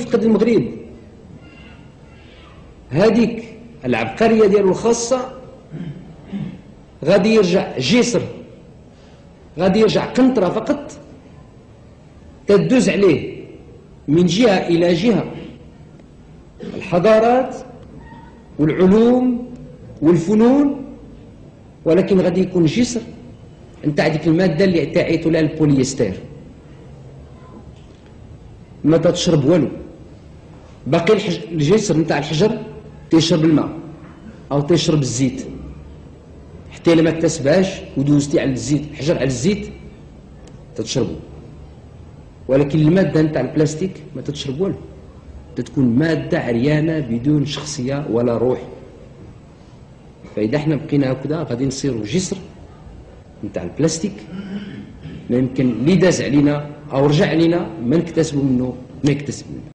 يفقد المغرب هذيك العبقرية ديالو الخاصة، غادي يرجع جسر، غادي يرجع قنطرة فقط تدوز عليه من جهة إلى جهة الحضارات والعلوم والفنون، ولكن غادي يكون جسر نتاع ديك المادة اللي تعيطوا لها البوليستير، ما تشرب والو. باقي الجسر نتاع الحجر تيشرب الماء او تيشرب الزيت، حتى الا ما اكتسبهاش ودوزتي على الزيت، الحجر على الزيت تتشربو، ولكن المادة نتاع البلاستيك ما تتشرب والو، تتكون مادة عريانه بدون شخصية ولا روح. فاذا احنا بقينا هكذا غادي نصيروا جسر نتاع البلاستيك، ما يمكن اللي داز علينا او رجع علينا ما نكتسبوا منه ما يكتسب منه.